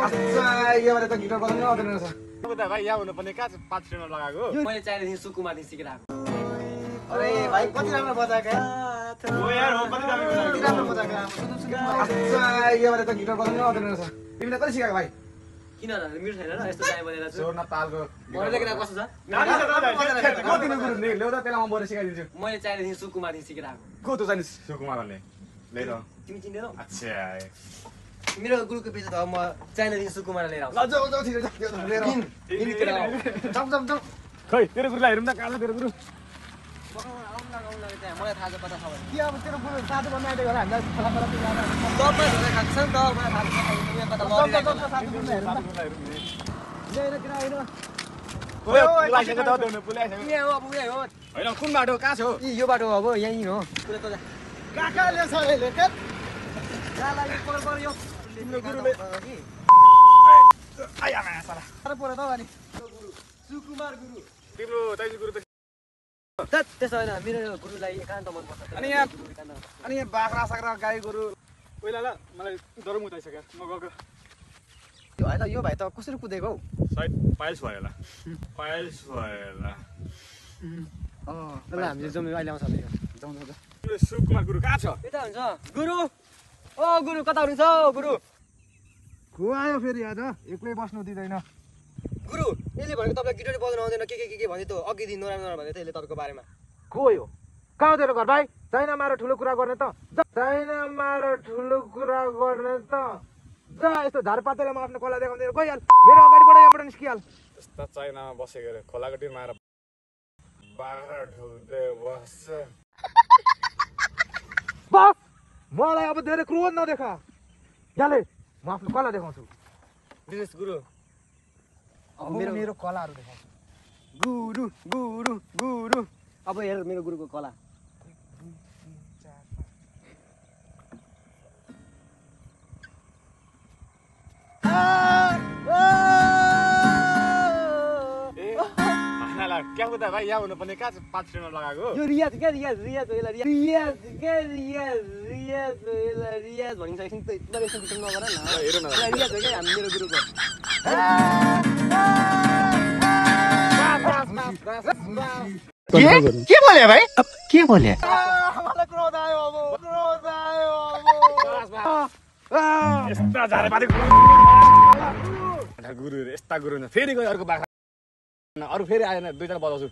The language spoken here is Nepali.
यो वाला त गिटार बजाउन आउँदैन रहेछ। भाइ यहाँ हुनुपर्ने कहाँ 5 ट्रेनमा लगाएको मैले चाहिने सुकुमारदेखि सिकेर आएको। अरे भाइ कति राम्रो बजाएको हो यार हो कति दामी कति राम्रो बजाएको यो वाला त गिटार बजाउन आउँदैन रहेछ। तिमीले कति सिकाएको भाइ? किन मिठो छैन र यस्तो चाय बनेर छु। जोड्न तालको मैले किन कस्तो छ? कति गुरु ल्याउ त त्यसलाई म बरु सिकाइदिन्छु। मैले चाहिने सुकुमारदेखि सिकेर आएको। को त जानिस् सुकुमार भन्ने लिएर तिमी चिन्दैनौ? अच्छा मेरो गुरुको पेज त म चाहिनेदेखि सुकुमार लिएर आउँछु। ल जाऊ जाऊ छिटो जाऊ लिएर आऊ। जाऊ जाऊ जाऊ। खै तेरो गुरुलाई हेरौँ त कहाँ छ तेरो गुरु मलाई थाहा छ कता छ भने। के अब तेरो गुरु साथी बन्न आइदियो होला हामीलाई फला फला पिला तपाईँ ढुक्कै खाएको छ नि त मलाई थाहा छ यहाँ कता लडिरहेको छ। साथी बन्न हेरौँ त। ल्याएर किन आइनु? पुलाइसक्यो त त्यो पुलाइसक्यो यहाँ हो अब उयो हो। होइन कुन बाटो कहाँ छ हो यो बाटो अब यहीँ हो। पुरै त काकाले छ अहिले के? जाला यो पर पर यो तिम्रो गुरुले आया साला अरे परे त अनि सुकुमार गुरु। तिम्रो दाइजु गुरु त त्यस त्यसो होइन मेरो गुरुलाई एकान्त मनपर्छ। अनि यहाँ बाख्रा साख्रा गाई गोरु पहिला ल मलाई डर मुताइसक्यो म गएको यो होइन यो भाइ त कसरी कुदेको हौ? सायद पाइल्स भयो होला पाइल्स भयो होला ल हामीले जम्मै अहिले आउँछ भने जाउँ जाउँ जाउँ। तिम्रो सुकुमार गुरु कहाँ छ यता हुन्छ गुरु। ओ गुरु कता हुनुहुन्छ हौ गुरु? को आयो फेरि आज एक्लै बस्नु दिँदैन। गुरु यसले भनेको तपाईँलाई गिटार बजाउनु आउँदैन के भन्यो त अघि दिन नराम्रो नराम्रो भनेको थियो यसले तपाईँको बारेमा। को यो? कहाँ हो तेरो घर भाइ? चाइना मार ठुलो कुरा गर्ने त चाइना मार ठुलो कुरा गर्ने त जा यस्तो झारपातेर म आफ्नो खोला देखाउँदै गइहाल। मेरो अगाडिबाट यहाँबाट निस्किहाल। यस्ता चाइनामा बसेको अरे खोलाको टिरमा आएर बाख्रा ढुल्दै बस्छ बस मलाई अब धेरै क्रोध नदेखा। जाले म आफ्नो कला देखाउँछु। दिनेश गुरु अब मेरो कलाहरू देखाउँछु। गुरु गुरु गुरु अब हेर मेरो गुरुको कला। क्या हुँदा भाइ यहाँ हुनुपर्ने कहाँ 5 ट्रेनमा लगाएको यो रियाज क्या रियाज रियाज हो यसलाई रियाज क्या रियाज रियाज हो यसलाई रियाज भनिन्छ एकछिन एकछिन नगर न। हेर न रियाज हो क्या मेरो गुरुको। के बोले भाइ? के बोले? मलाई क्रोध आयो अब क्रोध आयो अब। यस्ता झारपाते गुरु यस्ता गुरु फेरि गयो अर्को बाख्रा अरू फेरि आएन 2 जना बजाउँछु